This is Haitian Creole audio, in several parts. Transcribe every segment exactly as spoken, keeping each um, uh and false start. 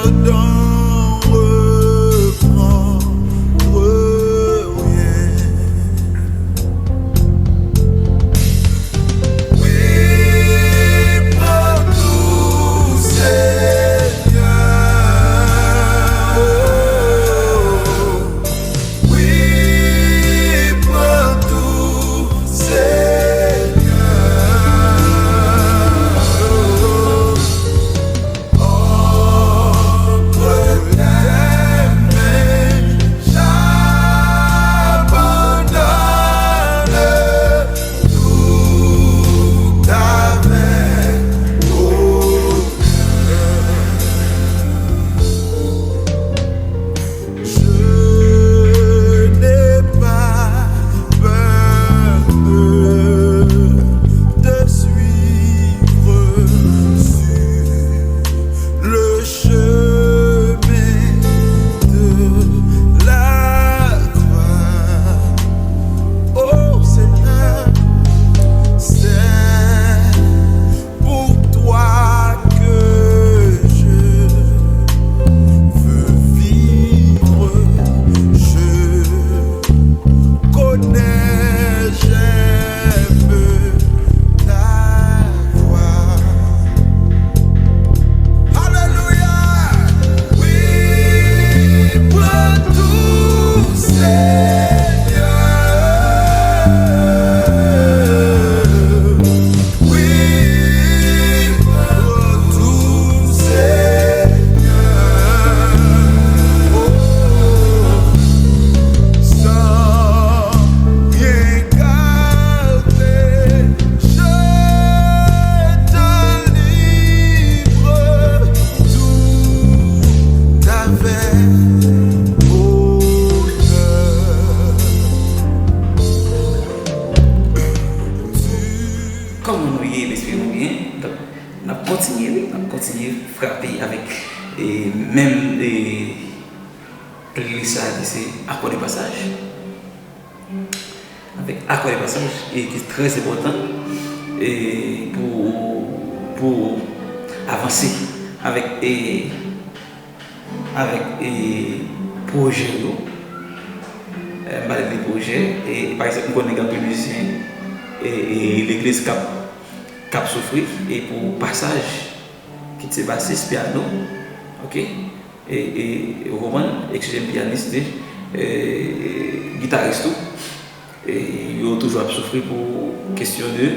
D'en reprendre rien. Oui, prends tout, Seigneur. Oui, prends tout, Seigneur. Entre tes mains, j'abandonne tout avec mon cœur. Je n'ai pas peur de te suivre sur le chemin de la croix. Oh Seigneur, c'est pour toi que je veux vivre. Je connais, j'aime ta voix. Alléluia. Oui, prends tout, Seigneur. Oui, prends tout, Seigneur. Oh, sans rien garder, je te livre tout avec mon cœur. Kòman nou ye? M espere nou byen. Donk, n ap kontinye, wi, n ap kontinye frape avèk, e, menm, e, playlist sa a ki se Accord de passage. Avèk Accord de passage, e ki trè enpòtan, e pou, pou avanse avèk, e, avèk, e, pwojè yo. E, m pale de pwojè, e, pa egzanp, m konnen gen anpil mizisyen, e, e, legliz k ap, k ap soufri, e pou pasaj, kit se basis, pyano, oke? E, e, ou konprann? Eskize m, pyanis, e, e, gitaris tou. E yo toujou ap soufri pou kesyon de,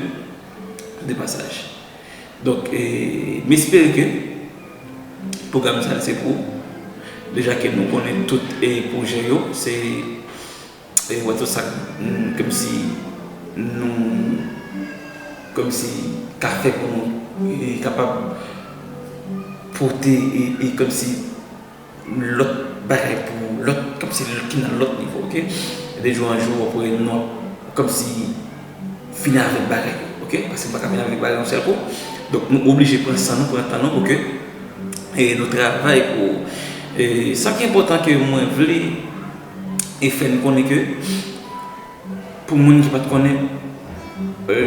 de pasaj. Donk, e, m espere ke pwogram sa se pou, deja ke nou konnen tout, e, pwojè yo, se, e, wè tout sa, mm, kòmsi nou, kòmsi ka fè pou nou, e, kapab pote, e, e kòmsi lòt bagay pou lòt, kòmsi ki nan lòt nivo, oke? De jou an jou, w ap wè nou kòmsi fini avèk bagay yo, oke? Paske nou pa ka fini avèk bagay yon sèl kou. Donk, nou oblije pran san nou, pran tan nou pou ke, e, nou travay pou, e, sa ki enpòtan ke mwen vle, e, fè n konnen ke, pou moun ki pa t konnen, e,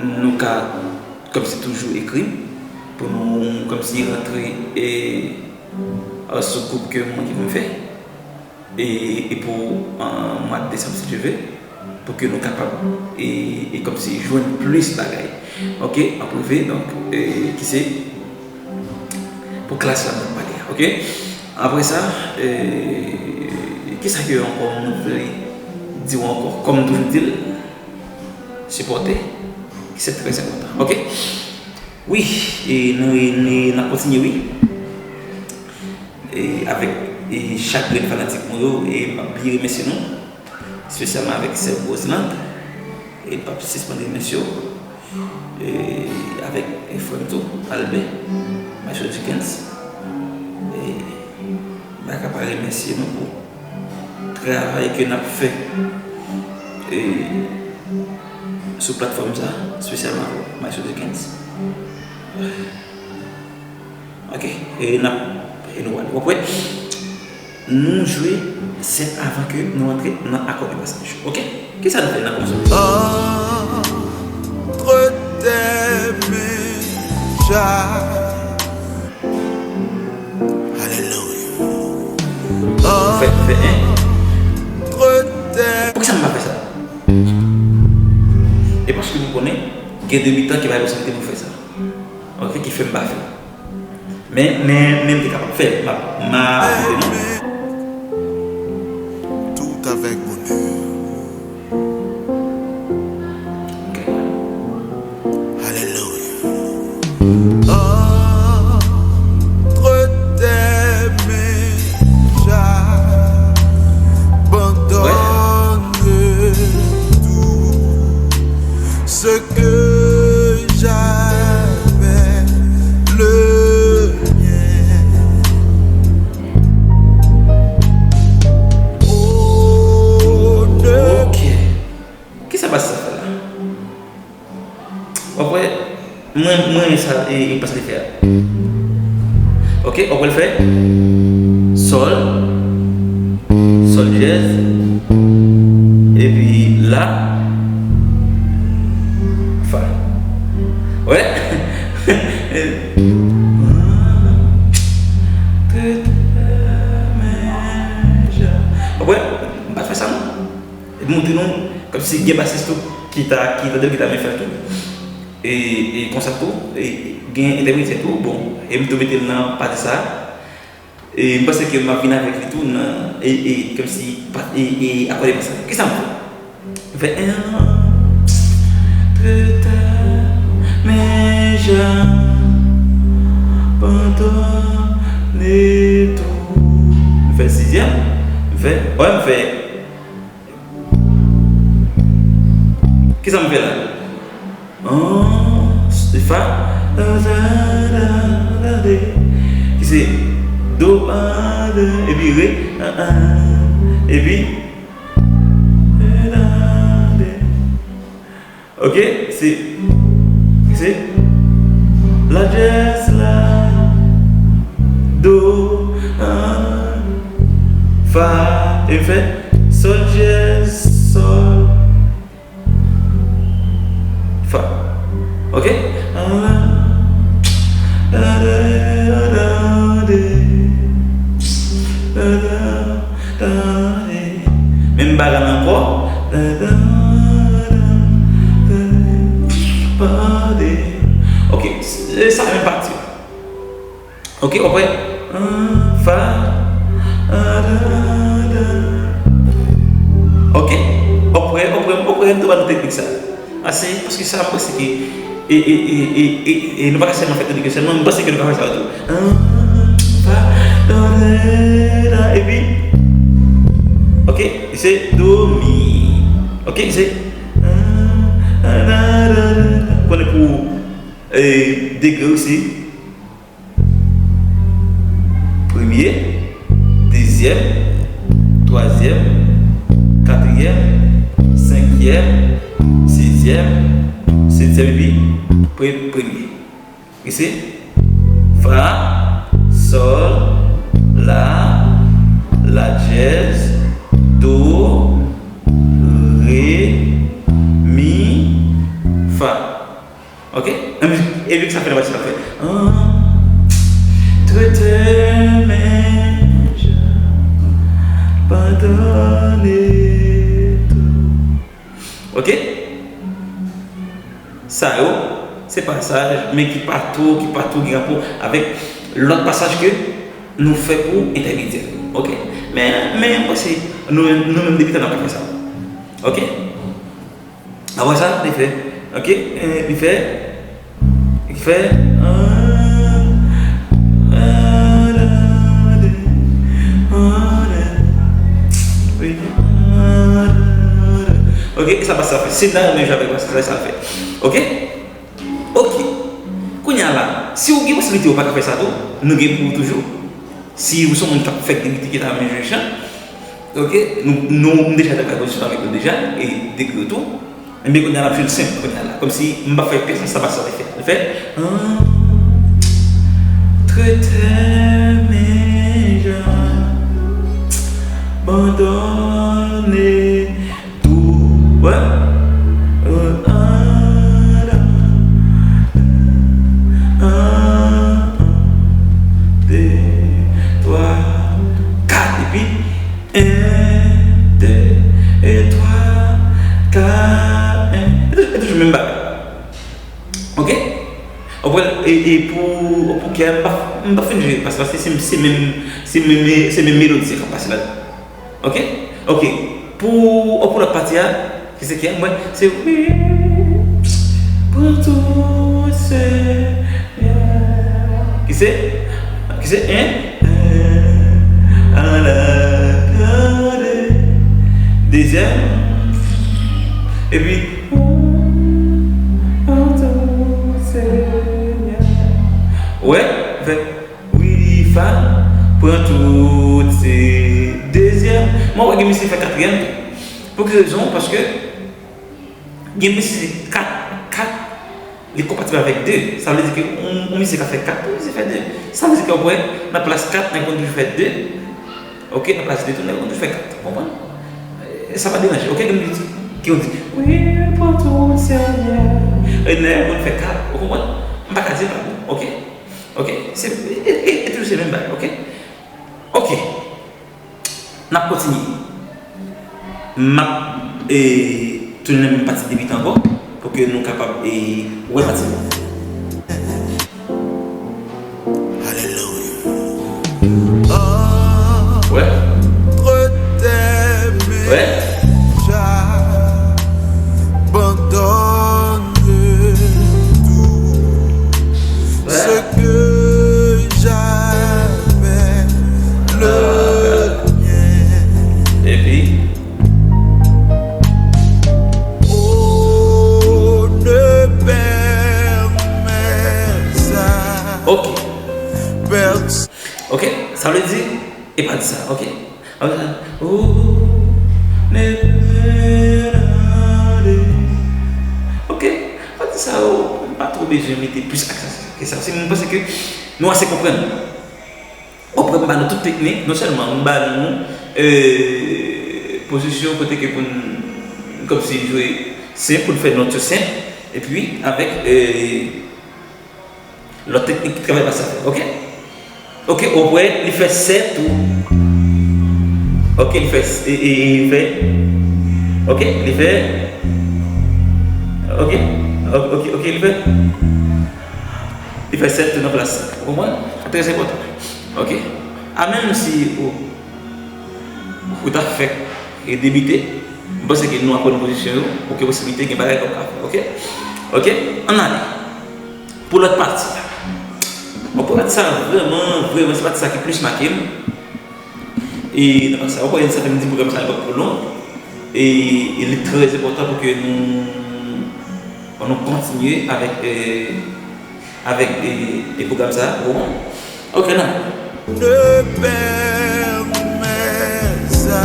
nou ka kòmsi toujou ekri m pou nou kòmsi rantre, e, sou gwoup ke mwen ki pou m fè, e, e pou, e, mwa desanm, si Dye vle, pou ke nou kapab, e, e kòmsi jwenn plis bagay, oke, an prive, donk, e, ki se pou klas la m ap pale a, oke? Apre sa, e, kisa ke ankò mwen vle di w ankò? Kòm m toujou di l, sipòte, se trè enpòtan, oke? Wi, e, nou, nou, n ap kontinye, wi. E, avèk, e, chak grenn fanatik mwen yo, e, m ap byen remèsye nou, espesyalman avèk sè Roseland, e, m p ap sispann remèsye w. E, avèk, e, frè m tou, Albert, Michael Jenkins. E, m pa ka pa remèsye nou pou travay ke n ap fè, e, sou platfòm sa, espesyalman avèk Michael Jenkins. Oke, e n ap, e nou pral, w ap wè. Nou jwe sèt avan ke nou antre nan akò de pasaj. Oke? Kisa nou fè nan kòmansman? Entre tes mains, j'abandonne Fè en. Poukisa m pa fè sa? E paske m konnen gen de mitan ki bay posiblite pou fè sa. Ok, ki fè m pa fè. Men, men, men m te kapab fè. M ap, m a montre nou. Tout avec bonheur. Ok. Alelouya. Entre tes mains, j'abandonne tout ce que j'avais le mien. Oh, ne Ok. Kisa bas sa fè la? W ap wè, mwen, mwen renmen sa e, e bas li fè a. Ok, w ap wè l fè sòl, sòl dyèz, epi la, fa. Wè? W ap wè, m pa t fè sa non. Epi montre nou, kòmsi gen basis tou, ki ta, ki tande l, ki ta renmen fè l tou. E, e konsa tou, e gen entèpretyè tou, bon, e m tou mete l nan pati sa. E m panse ke m ap vin avèk li tou nan, e, e, kòmsi, pa, e, e, akòde sa. Kisa m fè? M fè en, de ta, men jan, abandone tou. M fè sizyèm, m fè, wè, m fè Kisa m fè la? An, se fa, da, da, da, da, de. Ki se do, a, de, epi re, a, a, epi, da, de. Ok, se, se la dyèz, la, do, a, fa, e m fè sòl dyèz, sòl, fa. Ok? Menm bagay la ankò. Ok, se sa menm pati. Ok, w ap wè. An, fa, an, da, da. Ok, w ap wè, w ap wè, w ap wè, m tou ba nou teknik sa. Ase, paske sa, m panse ke, e, e, e, e, e, e nou pa ka sèlman fè teknik yo sèlman, m panse ke nou ka fè sa tou. An, fa, do, re, la, epi, ok, se do, mi. Ok, se, an, an, da, da, da, da. Konnen pou, e, degre osi. Premye, dezyèm, twazyèm, katriyèm, senkyèm, sizyèm, setyèm epi pre-, premye. Ki se fa, sòl, la, la dyèz, do, re, mi, fa. Ok? Epi sa fè nan pati sa fè. An, trete men jan, abandone tou. Ok? Sa yo, se pasaj, men ki pa twò, ki pa twò gen rapò avèk lòt pasaj ke nou fè pou entèmedyè. Ok? Men, men, mwen se nou, nou menm debitan n ap ka fè sa. Ok? Apre sa, li fè, ok, eh, li fè, li fè, ah, ah, da, da, ah, da, wi, ah, da, da. Ok, sa pa sa fè. Si n ta renmen jwe avèk sa, sa, sa fè. Ok? Ok. Kounye a la, si w gen posiblite ou pa ka fè sa tou, nou gen pou ou toujou. Si ou se yon moun k ap fèk debite ki ta renmen jwe chan, ok, nou, nou, m deja te fè pozisyon avèk nou deja, e degre tou. Enben, kounye a l ap jwe l senp, kounye a la. Kòmsi m pa fè pyès la, sa pa sa te fè. Li fè, ah, trete men jan, abandone tou, wè. Euh, un, un, un, un, deux, trois, quatre, epi Ou konprann? E, e pou, pou kè, m pa, m pa fin jwe, paske, paske se, se menm, se menm, se menm melodi k ap pase ladan. Ok? Ok. Pou, pou lòt pati a, ki se kè, mwen, se wi, pran tout, Senyè. Ki se? Ki se, en? An, an, an, an, dezyèm. Epi, wè, fè, wi, fa, pran tout, se dezyèm. Mwen wè gen misye fè katriyèm tou. Pou ki rezon? Paske gen misye kat, kat, li konpatib avèk de. Sa vle di ke yon, yon misye ka fè kat, yon misye fè de. Sa vle di ke, w wè, nan plas kat, nèg konn toujou fè de. Ok, nan plas de tou, nèg konn toujou fè kat. Ou konprann? E sa pa deranje. Ok, gen moun ki di, ki konn di, wi, pran tout, Senyè. E nèg konn fè kat, ou konprann? M pa ka di l pa bon. Ok? Ok? Se, e, e, e toujou se menm bagay, ok? Ok. N ap kontinye. M ap, e, tounen nan menm pati debitan ankò, pou ke nou kapab, e, wè pati la. Alelouya. Wè. Wè. Abandonne tout ce que j'avais le mien. Epi, oh, ne permets à, ok, pers- ok, sa vle di, e pa di sa, ok. Ou ne pe rale. Ok, pati sa yo, m pa twò bezwen mete plis aksan ke sa. Se, m panse ke nou ase konprann. Ou konprann, m ba nou tout teknik, non sèlman m ba nou, e, pozisyon kote ke pou n, kòmsi jwe senp, pou n fè nòt yo senp, epi avèk, e, lòt teknik ki travay pa sa, ok? Ok, ou wè, li fè sèt tou. Ok, li fè, e, e, e, li fè, ok, li fè, ok, ok, ok, ok, li fè, li fè sèt tou nan plas senk. Ou konprann? Trè enpòtan. Ok? A menm si ou, ou ta fèk debite, m panse ke nou aprann pozisyon yo, ok, posiblite gen bagay ke w ka fè, ok? Ok? Ann ale. Pou lòt pati a. Bon, pou pati sa a, vrèman, vrèman, se pati sa ki plis make m. E nan pati sa a, ou konnen sa fè m di pwogram sa a li p ap twò long. E, e li trè enpòtan pou ke nou, pou nou kontinye avèk, e, avèk, e, e pwogram sa a. Bon. Ok, nan. Ne permets à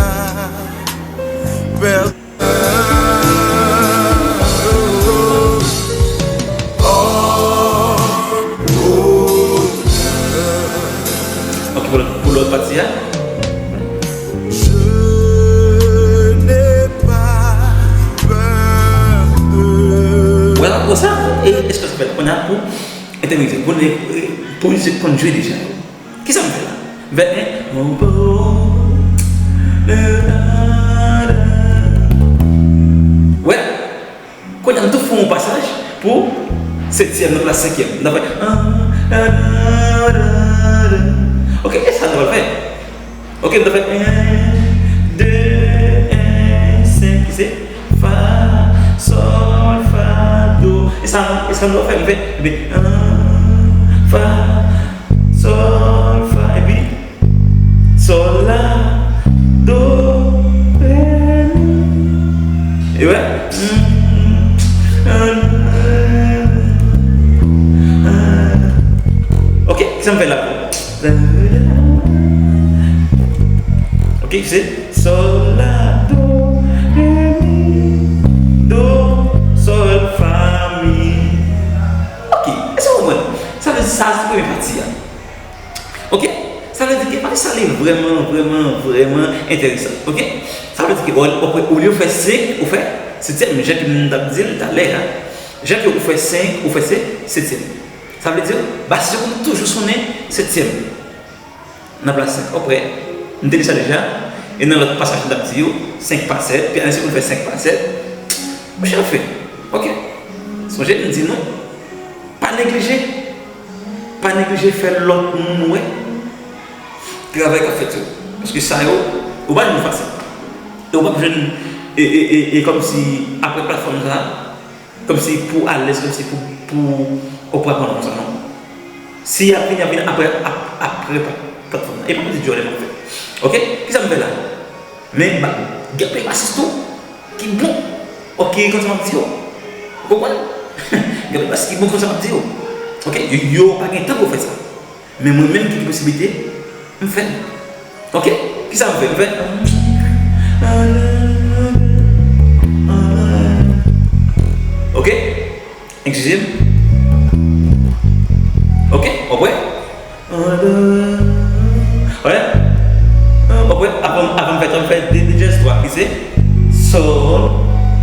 per- Ok, pou lòt, pou lòt pati a. Wè la, pou sa, e, èske sa fèt? Kounye a pou entèvyou, pou, e, pou misye konn jwe deja. Kisa m fè la? M fè en. Wè. Kounye a, m tou fè yon pasaj pou setyèm, nou la senkyèm. Nou fè. Ok, e sa nou pral fè. Ok, nou fè en, de, en, senk, ki se fa, sòl, fa, do. E sa, e sa nou fè, m fè, epi en, fa, sòl, fa, epi sòl, la, do, re, mi. E wè. Ok, kisa m fè la? Ok, se sòl, la, do, re, mi, do, sòl, fa, mi. Ok, èske w konprann? Sa vle di sa, se premye pati a. Ok? Sa vle di ke pati sa li vrèman, vrèman, vrèman enteresan. Ok? Sa vle di ke, o, o, olye w fè senk, ou fè setyèm, jan ke m t ap di l talè a. Jan ke ou fè senk, ou fè se, setyèm. Sa vle di, bas yo konn toujou sonnen setyèm. Nan plas senk. Ou prè? M te di sa deja. E nan lòt pasaj m t ap di yo, senk pa sèt, pyanist yo konn fè senk pa sèt. Monchè, anfen. Ok? Sonje m di nou, Pa neglije. Pa neglije fè lòt moun wè travay k ap fèt yo. Paske sa yo, yo pa jwenn fasil. E yo p ap jwenn, e, e, e, e kòmsi apre platfòm sa, kòmsi pou alèz, kòmsi pou, pou, ou pou aprann konsa, non. Si y ap vini, y ap vini apre, ap, apre plat-, platfòm nan. E pa m di Jordan ap fè. Oke? Kisa m fè la? Men, ba, gen anpil basis tou ki bon. Oke, konn sa m ap di yo. Ou konprann? Gen anpil basis ki bon, konn sa m ap di yo. Oke? Yo, yo pa gen tan pou yo fè sa. Men mwen menm ki gen posiblite, m fè l. Oke? Kisa m fè? M fè. Oke? Eskize m. Oke? W ap wè? Wè? W ap wè? Avan, avan m fè twa, m fè de, de dyèz twa, ki se sòl,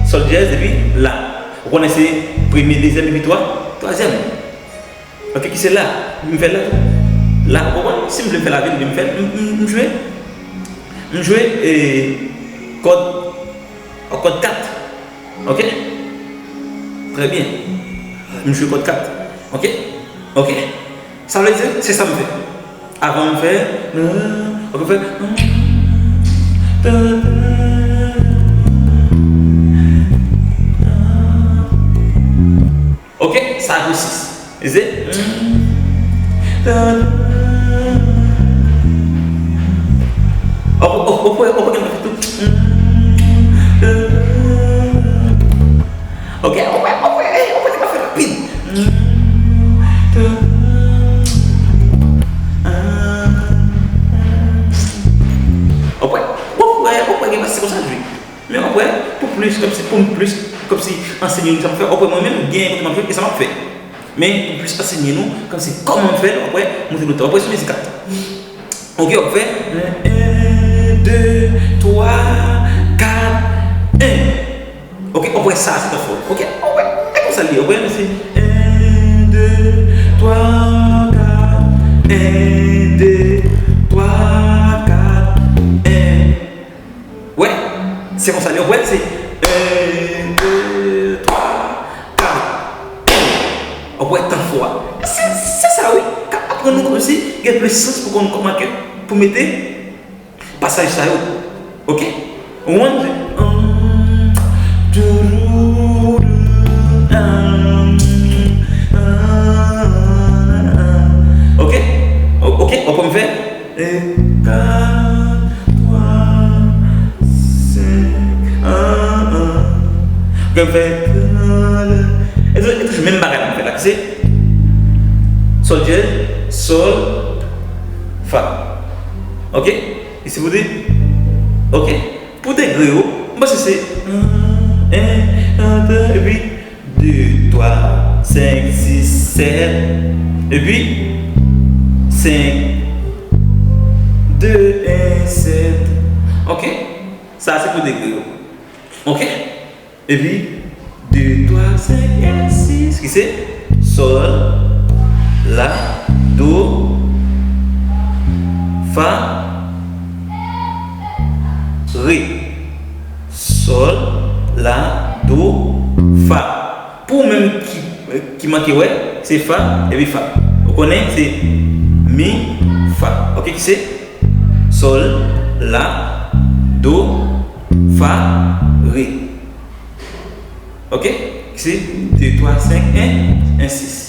sòl dyèz, epi la. Ou konnen se premye, dezyèm, epi twa, twazyèm. Oke, ki se la. M fè la tou. La, ou konprann? Si m vle m fè la vin, m fè l, m, m, m jwe. M jwe, e, kòd, kòd kat. Oke? Trè byen. M jwe kòd kat. Oke? Oke. Sa vle di, se sa m fè. Avan m fè, oke, m fè. Oke, sa a pou sis. Li se. Oke, oke, oke, oke, gen tou. Oke, oke, oke, oke, oke, li pa fè rapid. Oke, oke, oke, gen pase konsa jwe. Men w ap wè, pou plis, kòmsi, pou m plis, kòmsi, ansenye nou sa m fè, w ap wè mwen menm, gen kote m ap jwe, e sa m ap fè. Men, pou plis ansenye nou, kòmsi, kòman m fè l, w ap wè, montre nou tan. W ap wè sou mizik la. Oke, w ap fè, en, de, twa, kat, en. Oke, w ap wè sa, se tan fò. Oke, w ap wè, e konsa l ye, w ap wè, se en, de, twa, kat, en, de, twa, kat, en. Wè, se konsa li, w ap wè, se en, de, twa, kat, en. W ap wè tan fò a. Se, se sa wi, k ap aprann nou kòmsi gen plis sans pou konn kòman ke pou mete pasaj sa yo. Oke? One, oke? Oke, w ap wè m fè. E, kat, twa, senk, an, an. Oke, m fè. E tou, e toujou menm bagay la m fè la, ki se sòl dyèz, sòl, fa. Oke? Isi pou de. Oke. Pou degre yo, m panse se en, en, de, epi de, twa, senk, sis, sèt, epi senk, de, en, sèt. Oke? Sa a se pou degre yo. Oke? Epi de, twa, senk, en, sis, ki se sòl, la, do, fa, re. Sòl, la, do, fa. Pou ou menm ki, ki manke wè, se fa epi fa. Ou konnen se mi, fa. Oke, ki se sòl, la, do, fa, re. Oke? Ki se de, twa, senk, en, en, sis.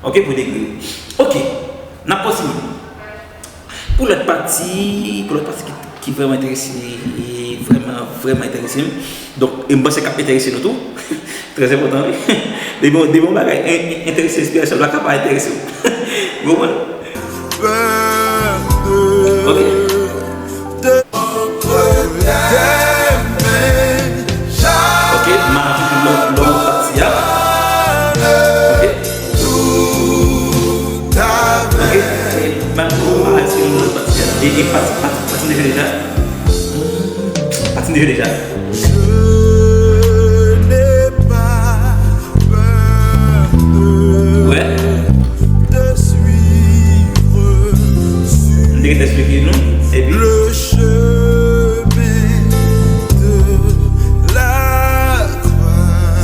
Oke, pou degre. Oke. N ap kontinye. Pou lòt pati, pou lòt pati ki, ki vrèman enterese, vrèman, vrèman enterese m. Donk, e m panse k ap enterese nou tou. Trè enpòtan, wi. Depi, depi yon bagay en-, en-, enterese espirasyon la, ka pa enterese w. Ou konprann? Ok. Ok, m a ajoute lòt, lòt pati a. Ok. Ok, e m a ajoute yon lòt pati a. E, e pati, pati, pati m te jwe deja. Pati m te jwe deja. Wè. M te gentan eksplike nou. Epi.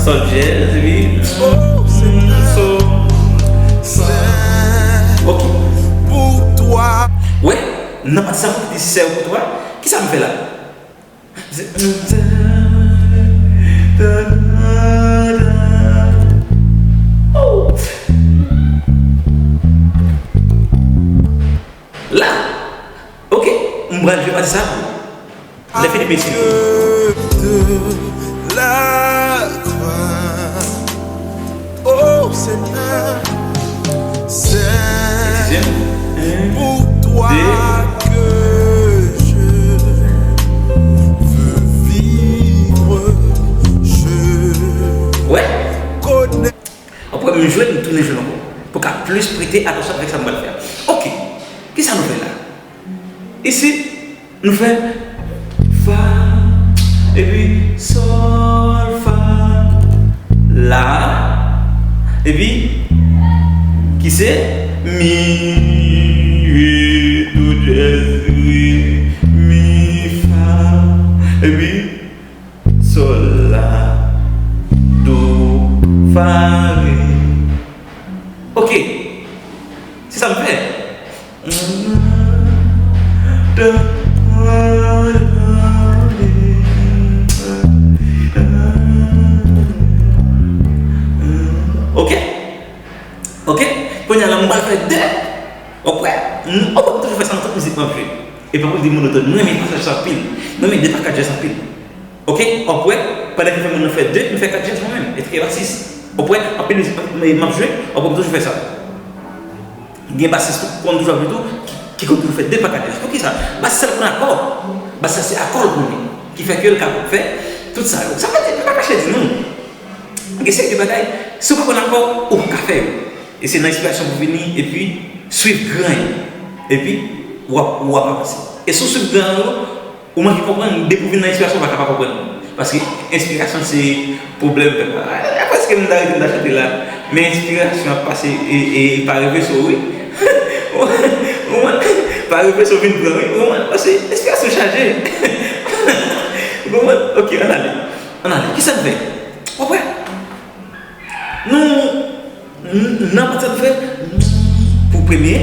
Sòl dyèz, epi. So. Nan pati sa pou ki di sèl pou twa, kisa m fè la? Se Oh! La. Ok, m pral jwe pati sa pou ou. Lè fini, mesye. De la croix. Oh Seigneur, c'est pour toi que je veux vivre. Je Ouais. connais. Apre, m jwe, m tounen jwe l ankò. Pou ka plis prete atansyon avèk sa m pral fè a. Ok. Kisa nou fè la? Isit, nou fè fa, epi sòl, fa, la, epi ki se mi, re, do, dyèz, re, mi, fa, epi sòl, la, do, fa, re. Ok. Se sa m fè. Ok. Ok. Kounye a la, m pral fè de. Ou kwè? M, ou kwè m toujou fè sa nan tout mizik m ap jwe. E pa pou di monotòn. Mwen renmen pasaj sa anpil. Mwen renmen de pa kat jazz anpil. Ok? Ou kwè? Pandan ke fè moun nan fè de, m fè kat jazz mwen menm. E trè basis. Ou kwè? Anpil mizik m, m ap jwe, ou kwè m toujou fè sa. Gen basis tou, konn toujou ap jwe tou, ki, ki konn toujou fè de pa kat jazz. Poukisa? Bas sèl konn akò. Bas la se akò l konnen. Ki fè ke l kapab fè tout sa yo. Sa vle di, m pa kache di nou. Gen seri de bagay, si w pa konn akò, ou p ap ka fè yo. E se nan enspirasyon pou vini, epi swiv gran yo. Epi, w ap, w ap avanse. E si w swiv gran yo, ou manke konprann, depi w vin nan enspirasyon, ou pa ka pa konprann. Paske enspirasyon se pwoblèm pèp la. A, prèske m ta rete m ta chante la. Men enspirasyon ap pase e, e, e pa reveso, wi. Ou konprann? Pa reveso vin pran, wi. Ou konprann? Paske enspirasyon chaje. Ou konprann? Ok, ann ale. Ann ale. Kisa n fè? Ou wè? Nou, n-, nan pati sa nou fè, pou premye,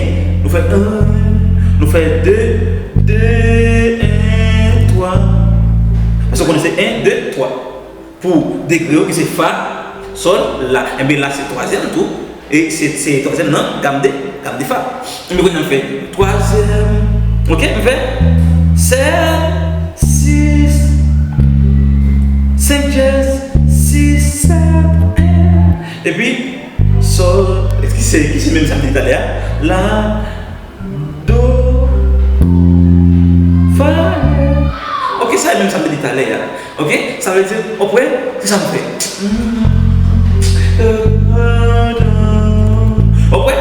nou fè en, nou fè de, de, en, twa. Paske w konnen se en, de, twa. Pou degre yo, ki se fa, sòl, la. Enben, la se twazyèm tou. E se, se twazyèm nan gam de, gam de fa. Enben, kounye a m fè twazyèm. Ok, m fè sèt, sis, senk dyèz, sis, sèt, en. Epi, sòl, ki se, ki se menm sa m te di talè a. La, do, fa, re. Ok, sa e menm sa m te di talè a. Ok, sa vle di, ou kwè, se sa m fè. Ou kwè,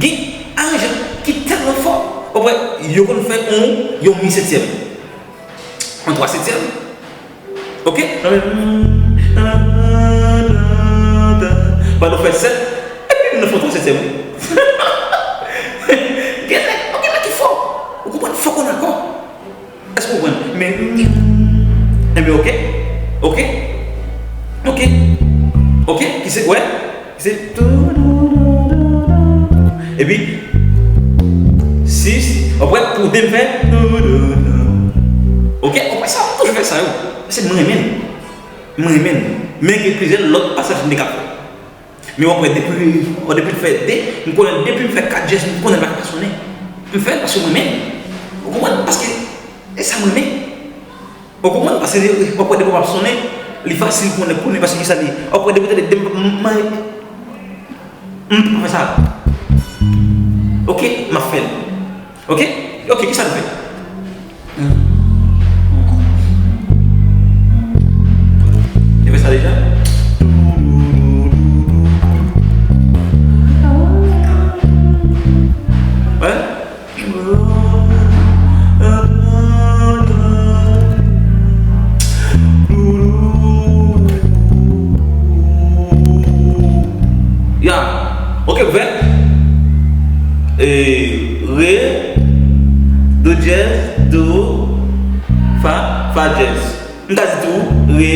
gen aranjman ki tèlman fò. Ou kwè, yo konn fè yon, yon mi setyèm. Yon twa setyèm. Ok? Pandan w fè sèt, epi nou fè yon twa setyèm. Gen nèg, gen nèg ki fò. Ou konprann? Fòk ou dakò. Èske w konprann? Men, enben, ok. Ok. Ok. Ok. Ki se, wè. Ki se, epi, sis, w ap wè, pou de m fè, ok, w ap wè sa, m toujou fè sa yo. Paske mwen renmen l. Mwen renmen l. Men gen plizyè lòt pasaj m te ka fè. Men w ap wè, depi, w depi l fè de, m konnen depi m fè kat dyèz, m konnen l pa ka pa sonnen. M fè l paske mwen renmen l. Ou konprann? Paske e sa mwen renmen. Ou konprann? Paske w ap wè depi w ap sonnen, li fasil pou nèg konnen paske kisa li ye. W ap wè depi w tande de m, m, m, m pa fè sa. Ok, m ap fè l. Ok? Ok, kisa nou fè? Te fè sa deja? Wè? Ya. Ok, ouvè. E, re, do dyèz, do, fa, fa dyèz. M ta di tou, re,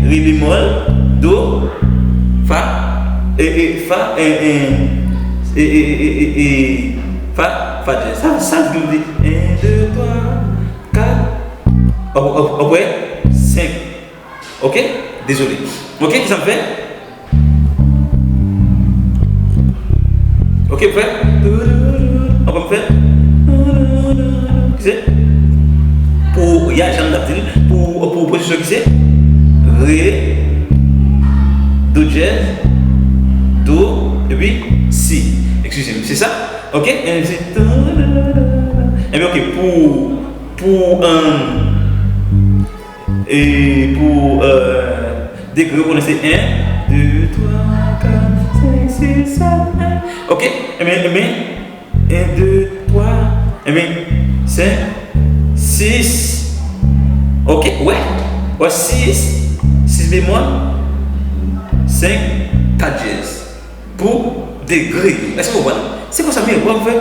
re bemòl, do, fa, e, e, fa, e, e, e, e, e, e, fa, Pa djèz. Sa, sa vle di en, de, twa, kat. Ou, ou, ou wè? Senk. Ok? Dezole. Ok, kisa m fè? Ok, m fè. Ankò m fè. Kise? Pou, ya, jan m t ap di l, pou, pou pozisyon kise? Re, do djèz, do, epi si. Eskize m, se sa? Ok? E se, ebyen, ok, pou, pou, um, e pou, euh, degre, ou konnen se en, de, twa, kat, senk, sis, sèt, en. Ok? Ebyen, ebyen, en, de, twa, ebyen, senk, sis. Ok? Wè? Wè, sis, sis bemòl, senk, kat djèz. Pou degre yo. Èske w konprann? Se konsa, men, w ap fè.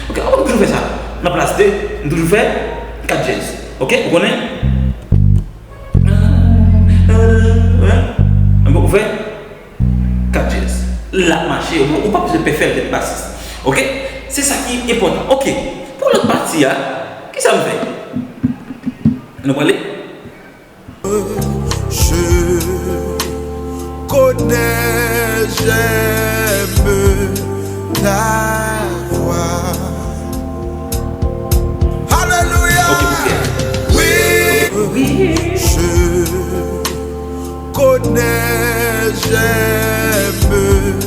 Ok, ou toujou fè sa. Nan plas de, m toujou fè kat djèz. Ok, ou konnen? Ou fè kat djèz. L ap mache, ou, ou pa bezwen pè fè l tèt basis. Ok? Se sa ki enpòtan. Ok, pou lòt pati a, kisa m fè? Nou prale? Je connais, j'aime ta voix. Alléluia. Ok, ok. Oui, oui, je connais, j'aime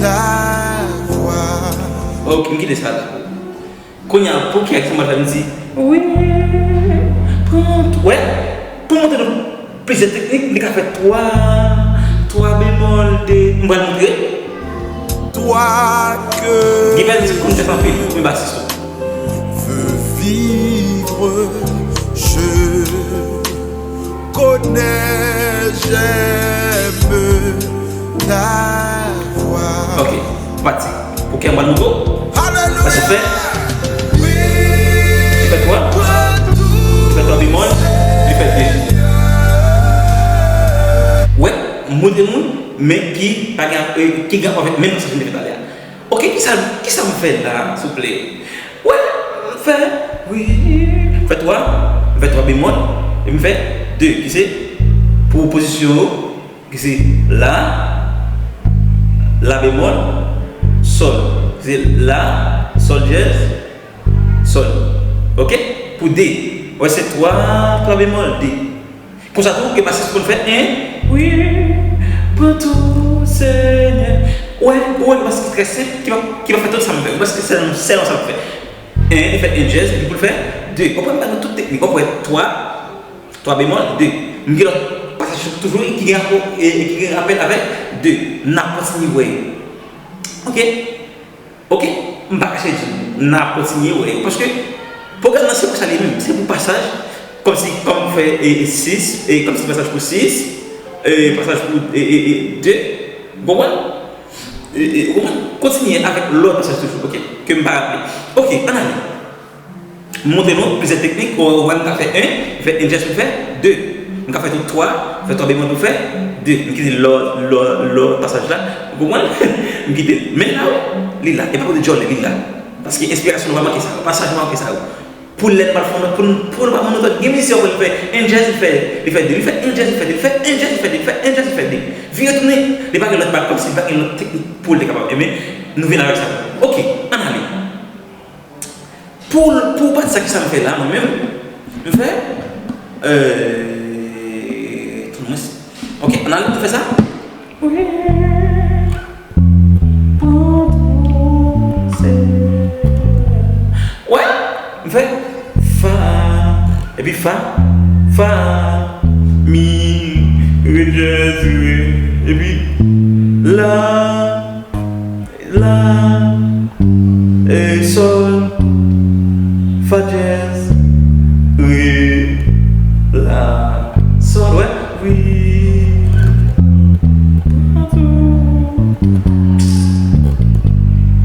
ta voix. Ok, m kite sa la. Kounye a, pou kiyès ki mwen fè m di, wi, pran, wè, pou montre nou plizyè teknik, li ka fè twa, twa bemòl, de, m pral montre. Twa ke gen pèdi konn fè sa anpil, men basis tou. Veux vivre, je connais, j'aime ta voix. Ok, pati. Pou kè m pral montre w. Alléluia. Sa se fè. Li fè twa. Li fè twa bemòl. Li fè de. Wè, m montre moun, men ki pa gen, eh, ki gen rapò avèk menm sa m te fè talè a. Ok, kisa, kisa m fè la, souple? Wè, m fè, wi, m fè twa, m fè twa bemòl, e m fè de, ki se pou pozisyon yo, ki se la, la bemòl, sòl. Ki se la, sòl djèz, sòl. Ok? Pou de. Wè, se twa, twa bemòl, de. Konsa tou, gen basis ki konn fè en. Wi, pran tou, Senyè. Wè, ou wè, gen basis ki trè senp, ki pa, ki pa fè tout sa m fè. Gen basis ki sèl, sèl sa m fè. En, li fè en djèz, epi pou l fè de. Ou konprann, m ba nou tout teknik. Ou wè, twa, twa bemòl, de. M gen lòt pasaj toujou ki gen rapò, e, e ki gen rapèl avèk de. N ap kontinye wè yo. Ok? Ok? M pa ka chèche di nou. N ap kontinye wè yo. Paske pwogram nan se pou sa li menm. Se pou pasaj, kòmsi, kòm fè, e, e, sis, e, kòmsi pasaj pou sis, e, pasaj pou, e, e, e, de. Ou konprann? E, e, ou konprann? Kontinye avèk lòt pasaj toujou, ok? Ke m pa raple. Ok, ann ale. M montre nou plizyè teknik. Ou, ou wè m ka fè en, fè en djèz pou fè de. M ka fè tou twa, fè twa bemòl pou fè de. M kite lò, lò, lò pasaj la. Ou konprann? M kite l. Men la, wi, li la. E pa kote djòl li, li la. Paske enspirasyon nou pa manke sa yo. Pasaj nou pa manke sa yo. Pou lè n pral fè yon lòt, pou n, pou nou pa monotòn. Gen mizisyen ou wè li fè en djèz, li fè, li fè de. Li fè en djèz, li fè de. Li fè en djèz, li fè de. Li fè en djèz, li fè de. Vire tounen, li pa gen lòt bal, kòmsi li pa gen lòt teknik pou l te kapab. Ebyen, nou vin avèk sa. Ok, ann ale. Pou, pou pati sa, kisa m fè la, mwen menm? M fè, euh, tout mwen. Ok, ann ale, m fè sa. Wi, pou Senyè. Wè, m fè fa, epi fa, fa, mi, re djèz, re, epi la. La, e, sòl, fa djèz, re, la, sòl, wè, wi.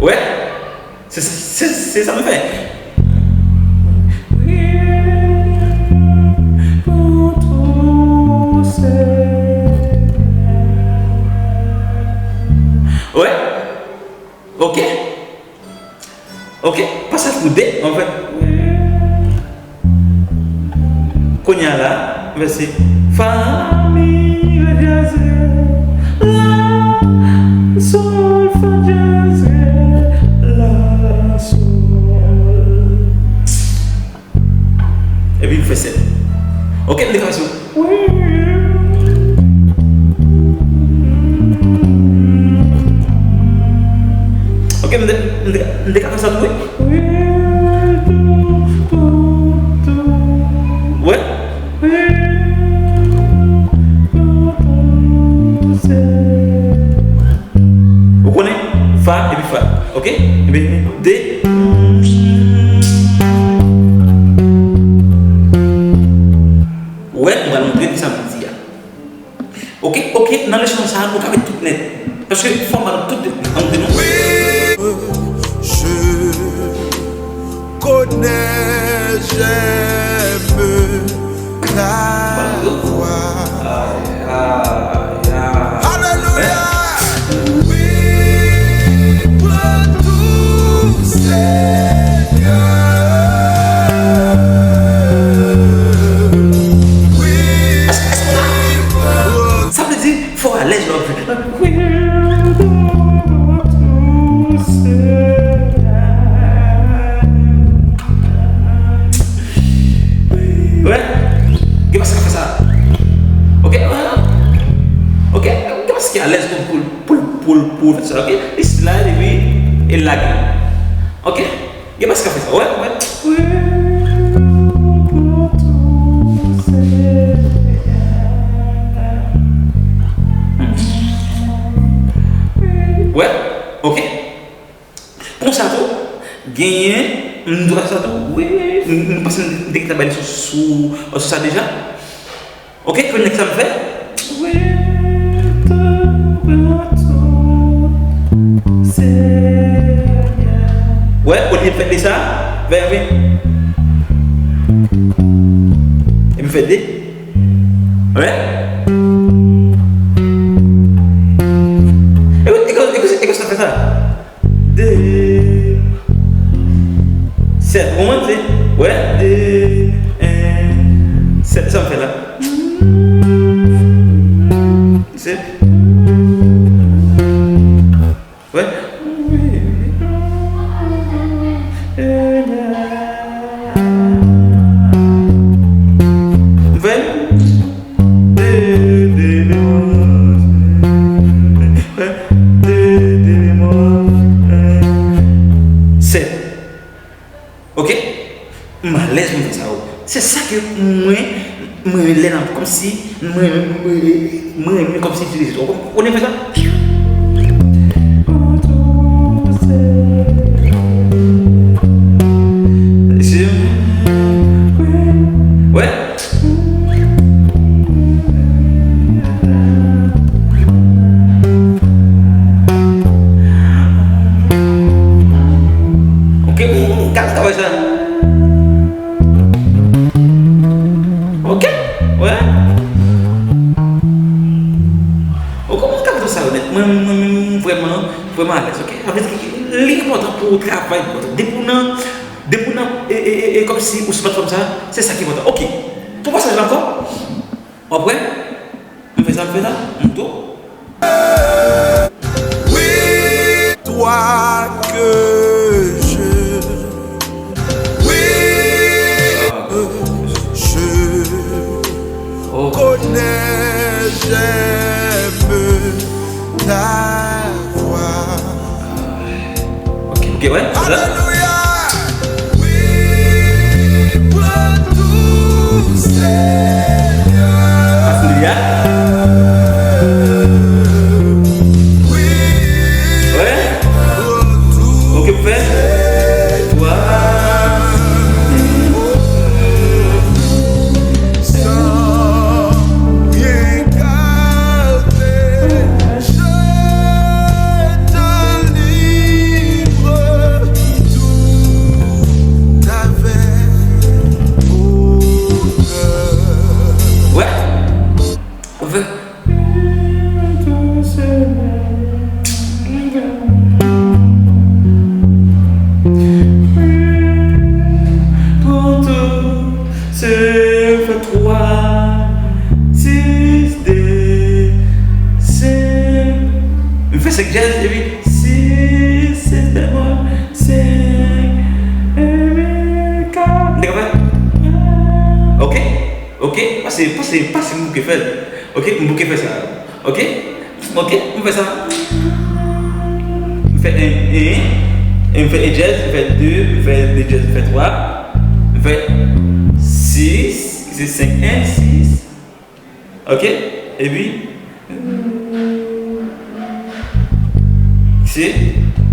Wè, se, se, se, se sa m fè. Wi, pou tou se. Wè. Ok? Ok? Pasaj pou de, anfèt. Kounye a la, m fè se fa, mi, re, dyaz, re, la, sol, fa, dyaz, re, la, sol. Epi m fè sèt. Ok, m te ka fè sa. Ok, m te, m te, m te ka fè sa tou, wi. Wè. Ou konnen? Fa epi fa. Ok? Epi de. Ou wè, m pral montre kisa m di a. Ok, ok, nan leson sa a, nou ka met tout nèt. Paske fò m ba nou tout nèt. An nou di nou. Oui, je connais, j'aime la voix. Alléluia. Oui, prends tout, Seigneur. Oui, prends. Sa vle di, fò w alèz lè w ap jwe. Wè. Gen pastè k ap fè sa. Ok, wè. Ok, gen pastè ki alèz pou, pou, pou, pou, pou fè sa, ok? Li slide epi, e lage. Ok? Gen pastè k ap fè sa, wè, wè. Wè, ok. Konsa tou, genyen, m dwe sa tou, wi, m, m panse m te gentan bay leson sou, sou sa deja. Ok, kounye a sa m fè? Wè, olye m fè de sa, fè, fè. Epi fè de. Wè. E, e, e, e, e, sa fè sa? De, sèt. Ou konprann? Se, wè, de, en, sèt. Sa m fè la. Se, wè. M fè. De, de, de, de, de, sèt. Ok? M alèz pou m fè sa yo. Se sa ke mwen, mwen renmen lè n ap kòmsi, mwen, mwen, mwen renmen kòmsi itilize sa. Ou konnen fè sa? Wè. Ok, ou, ou ka travay sa. Ok, wè. Ok, ou ka fè sa, onèt. Mwen, mwen, mwen, mwen vrèman, vrèman alèz, ok? Sa vle di li enpòtan pou ou travay, depi w nan Depi w nan, e, e, e, e kòmsi ou sou platfòm sa, se sa ki enpòtan. Ok. Pou pasaj la ankò, w ap wè, m fè sa, m fè sa, m tou. Oui, toi que je, oui, je connais, j'aime ta voix. Ok, ok, wè, se sa. Alelouya! Oui, prends tout, Seigneur. Alelouya. Oui, wè. Prends tout, ok, fè. Toi. Sans rien garder, je te livre tout avec mon cœur. Fè senk djèz, epi sis, sis bemòl, senk, epi kat. N te ka fè? Ok, ok, pase, pase, pase m bouke fè l. Ok, m bouke fè sa. Ok, ok, m fè sa. M fè en, en, e m fè en djèz, m fè de, m fè de djèz, m fè twa, m fè sis, se senk en, sis. Ok, epi se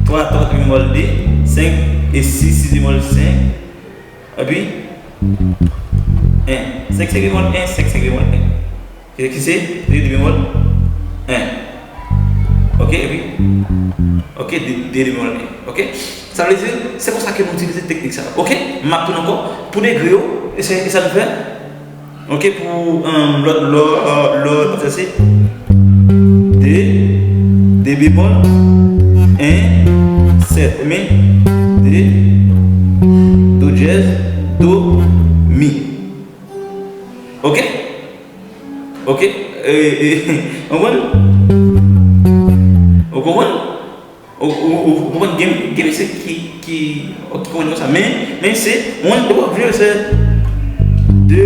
twa, twa bemòl de, senk e sis, sis bemòl senk, epi en. Senk, senk bemòl en, senk, senk bemòl en. Ki, ki se de, de bemòl en. Ok, epi ok, de, de bemòl en. Ok, sa vle di se konsa ke nou itilize teknik sa. Ok, m ap tounen ankò pou degre yo. E se, e sa nou fè. Ok, pou um, lòt, lòt, lòt, sa se de, de bemòl en, sèt, men de, do djèz, do, mi. Ok? Ok? E, e, w konprann? Ou konprann? Ou, ou, ou, ou konprann? Gen, gen mesye ki, ki, ki konprann konsa. Men, men se, w konprann, depi w ap jwe, se de,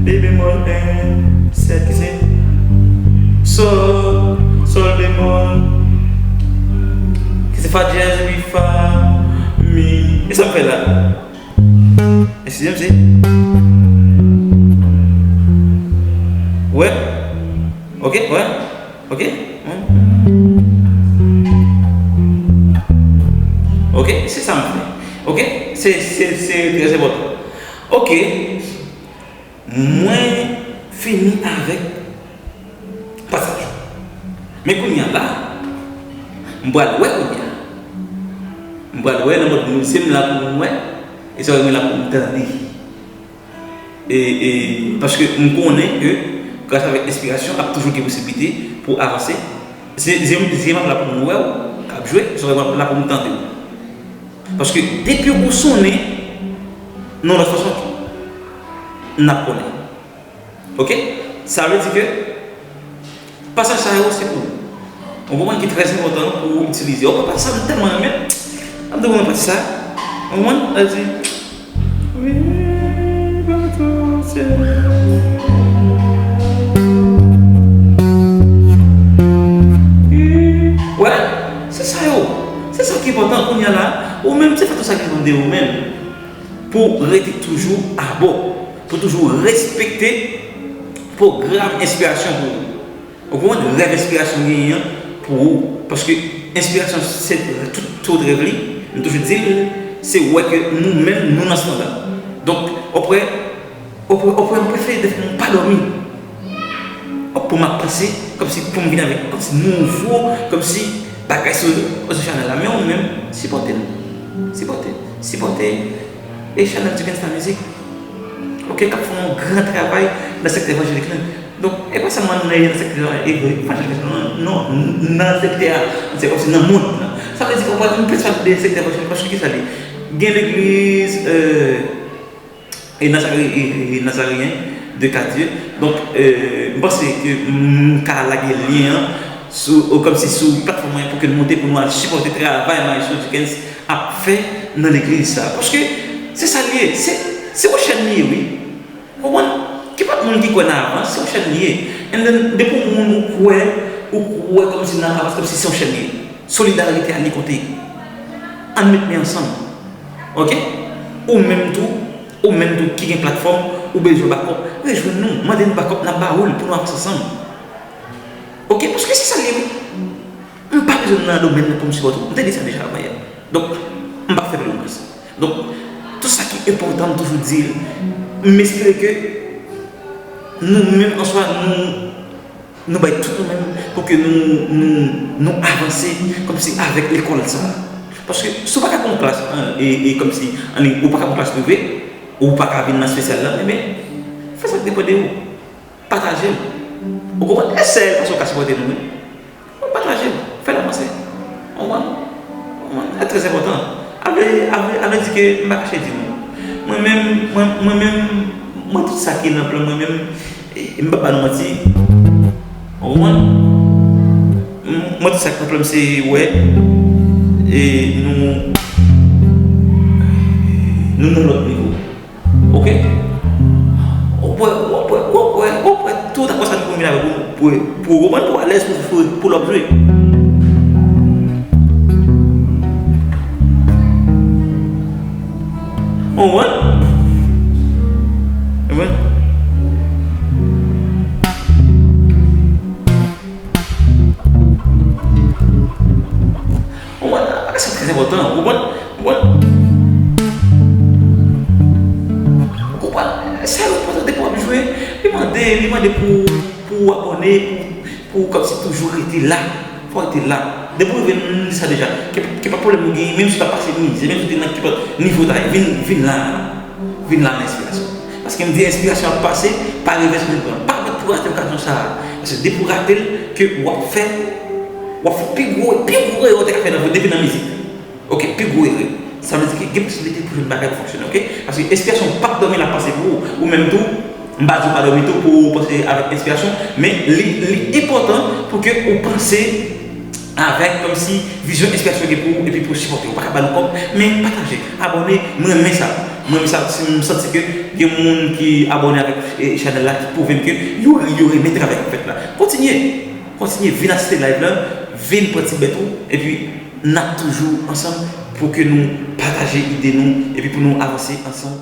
de bemòl en, sèt, ki se sòl, sòl bemòl, ki se fa djèz, epi fa, mi. E sa m fè la. E sizyèm se. Wè. Ok, wè. Ok. Ok, se sa m fè. Ok, se, se, se trè enpòtan. Ok. Mwen fini avèk pasaj. Men kounye a la, m pral wè kounye a. M pral wè nan mòd mwen, se m la pou m wè, e sa mwen la pou m tande. E, e, paske m konnen ke gras avèk enspirasyon, ap toujou gen posiblite pou avanse. Se, se, se m ap la pou m wè w k ap jwe, se m ap la pou m tande w. Paske depi ou sonnen, nan lòt fason, n ap konnen. Ok? Sa vle di ke pasaj sa yo se pou ou. Ou konprann ki trè enpòtan pou ou itilize. Ou konprann sa m tèlman renmen. M te renmen pati sa. Ou konprann? Sa vle di, wi, bato se. Wè, se sa yo. Se sa ki enpòtan kounye a la. Ou menm, se faktè sa ki konte ou menm. Pou rete toujou abò, pou toujou respekte pwogram enspirasyon pou ou. Ou konprann? Rèv enspirasyon genyen an pou ou. Paske enspirasyon se tout, tout rèv li. M toujou di l, se wè ke nou menm, nou nan standa. Donk, ou prè, ou prè, ou prè, m prefere defwa m pa dòmi. Pou m ap panse, kòmsi pou m vin avèk kòmsi nouvo, kòmsi bagay sou, sou chanèl la. Men ou menm, sipòte n. Sipòte, sipòte. E chanèl Duckens La Musique, ok, k ap fè yon gran travay nan sektè evanjelik la. Donk, e pa sèlman nan, nan sektè evanjelik la, non, non, nan sektè a, se kòmsi nan mond lan. Sa vle di ke w pa gen plis pale de sektè evanjelik, paske ki sa li? Gen legliz, euh, e Nazare-, e, e Nazareyen de Katye. Donk, euh, m panse ke m ka lage lyen an sou, kòmsi sou platfòm mwen pou ke l monte pou nou al sipòte travay Maestro Duckens ap fè nan legliz sa. Paske se sa l ye, se, se yon chèn li ye, wi. Ou konprann? Kenpòt moun ki kwè nan avans, se yon chèn li ye. And then, depi yon moun ou kwè, ou kwè kòmsi nan avans, kòmsi se yon chèn li ye. Solidarite a li konte. Ann met men ansanm. Ok? Ou menm tou, ou menm tou ki gen platfòm, ou bezwen bakòp, rejwenn nou, mande nou bakòp, n ap ba ou l pou nou avanse ansanm. Ok? Paske se sa l ye, wi. M pa bezwen nan domèn nan pou m sipòte w. M te di sa deja avan yè. Donk, m p ap fè pli lontan sa. Donk, tout sa ki enpòtan, m toujou di l. M espere ke nou menm an swa, nou, nou bay tout nou menm pou ke nou, nou, nou avanse kòmsi avèk lekòl sa. Paske si w pa ka pran yon klas, an, e, e kòmsi, an, ou pa ka pran yon klas prive, ou pa ka vin nan espesyal la, ebyen, fè sa k depann de ou. Pataje l. Ou konprann? Eseye fason w ka sipòte nou, wi. Ou pataje l. Fè l avanse. Ou konprann? Ou konprann? Sa trè enpòtan. Avle, avle, avle di ke m pa kache di nou. Mwen menm, mwen, mwen menm, mwen tout sa ki nan plan mwen menm, e, e m p ap ba nou manti. Ou konprann? Mwen di sa k pwoblèm se wè e nou nou nan lòt nivo. Ok? W ap wè, w ap wè, w ap wè, w ap wè tout apre sa nou konbine avèk ou pou pou w konprann pou w alèz pou pou pou l ap jwe. Ou konprann? Ou konprann? Ou konprann? Bagay sa trè enpòtan. Ou konprann? Ou konprann? Ou konprann? Sa yo enpòtan depi w ap jwe. Li mande, li mande pou, pou w abòne, pou, pou w kòmsi toujou rete la. Fò w rete la. Depi w rive nan sa deja, ke, ke pa pwoblèm ou genyen, menm si w ta pase mizè, menm si w te nan ki pòt nivo w ta ye, vin, vin la. Vin la nan enspirasyon. Paske m di enspirasyon ap pase, pa revèse men pran. Pa mèt pou rate okazyon sa a. Paske depi w rate l, ke w ap fè, w ap fè pi gwo, pi gwo erè w te ka fè nan vi w depi nan mizik. Ok, pi gwo erè. Sa vle di ke gen posiblite pou jwenn bagay pou fonksyone, ok? Paske enspirasyon p ap dòmi, l ap pase pou ou. Ou menm tou, m pa di w pa dòmi tou pou w panse avèk enspirasyon, men li, li enpòtan pou ke ou panse avèk kòmsi vizyon enspirasyon gen pou ou epi pou sipòte. Ou pa ka ba nou kòb, men pataje, abòne, mwen renmen sa. Mwen renmen sa, si m santi ke gen moun ki abòne avèk e, chanèl la, ki pwouve m ke yo, yo renmen travay k ap fèt la. Kontinye, kontinye, vin asiste live la, vin pran ti bèt ou, epi n ap toujou ansanm pou ke nou pataje ide nou, epi pou nou avanse ansanm.